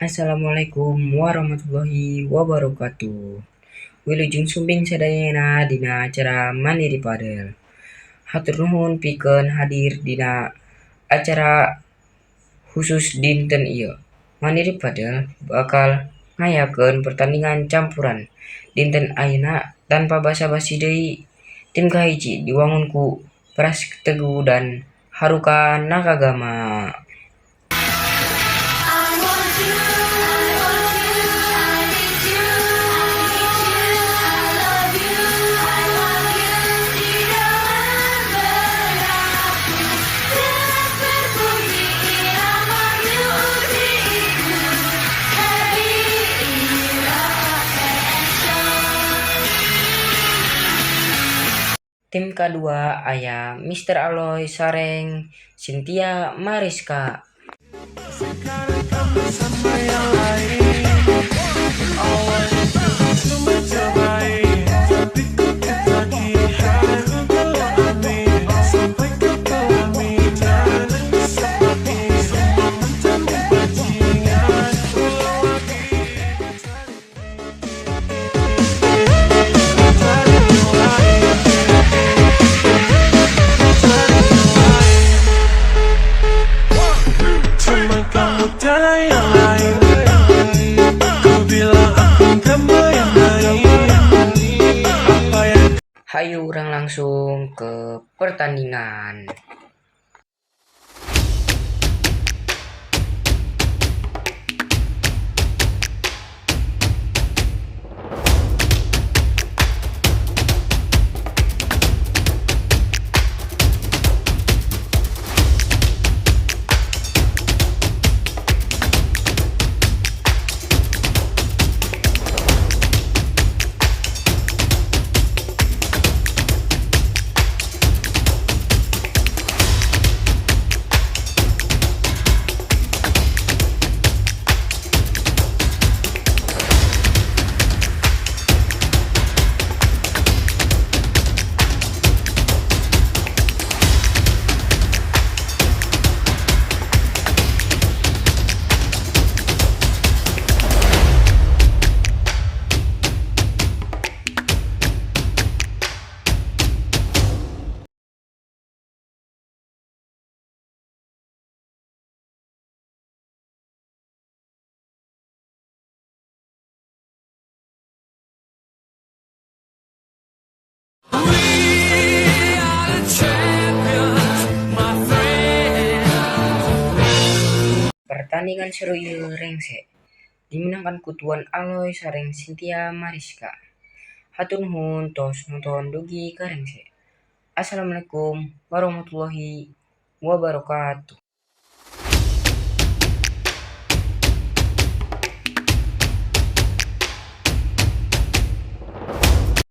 Assalamualaikum warahmatullahi wabarakatuh. Wilujeng sumping sadayana dina acara Mandiri Padel. Hatur nuhun pikeun hadir dina acara khusus dinten ieu. Mandiri Padel bakal ngayakeun pertandingan campuran dinten ayeuna tanpa basa-basi deui. Tim kahiji diwangun ku Pras Teguh dan Haruka Nakagama. I want you, I want you, I need you, I need you, I love you di dalam benakku terus berbunyi irama musikku, happy rock and show. Tim kadua aya Mr. Aloy sareng Cynthia Mariska. Sekarang kamu sama yang lain. Awalnya cuma cobain, tapi ku ketagihan. Ku bilang amin sampai ke pelaminan. Seperti semua menjadi bajingan. Ulang lagi, cari yang lain, cari yang lain. Cuma kamu tiada yang lain. Ku bilang aku gak mau yang lain. Apa yang Hayu urang langsung ke pertandingan. We are the champions, my friend. Pertandingan seru ieu rengse dimenangkan ku Tuan Aloy sareng Cynthia Mariska. Hatur nuhun tos nonton dugi ka rengse. Assalamualaikum warahmatullahi wabarakatuh.